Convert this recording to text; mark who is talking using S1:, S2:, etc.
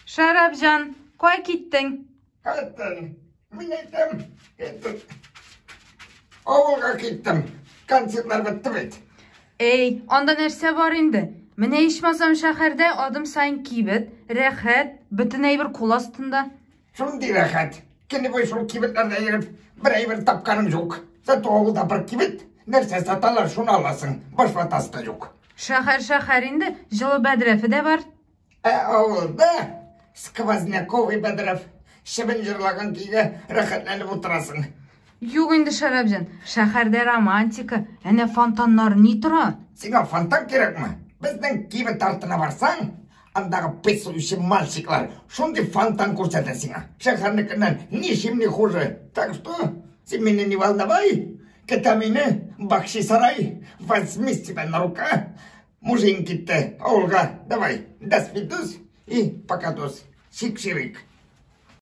S1: Шәрапҗан, кая киттең?
S2: Кайттым. Мин әйтәм, этот, авылга киттем. Концертлар бетте бит.
S1: Эй, анда нәрсә бар инде? Менә ичмасам шәһәрдә адым саен кибет, рәхәт, бөтен әйбер кул астында.
S2: Шундый рәхәт. Көне буе шул кибетләрдә йөреп, бер әйбер тапканым юк. Зато авылда бер кибет, нәрсә саталар, шуны аласың. Баш ватасы да юк.
S1: Шәһәр шәһәр инде, җылы бәдрәфе дә бар.
S2: Ә авылда сквозняковый бәдрәф, чебен җырлаган көйгә рәхәтләнеп утырасың.
S1: Юк инде, Шәрәпҗан, шәһәрдә романтика, әнә фонтаннар ни тора?
S2: Сиңа фонтан кирәкме? Безнең кибет артына барсаң, андагы писающий мальчиклар шундый фонтан күрсәтә сиңа. Шәһәрнекеннән ничем не хуже. Так что син мине не волновай, көтә мине Бахчисарай, возьми себя на рука. Мужин китте авылга. Давай, до свидос и покадос. Чик-чирик.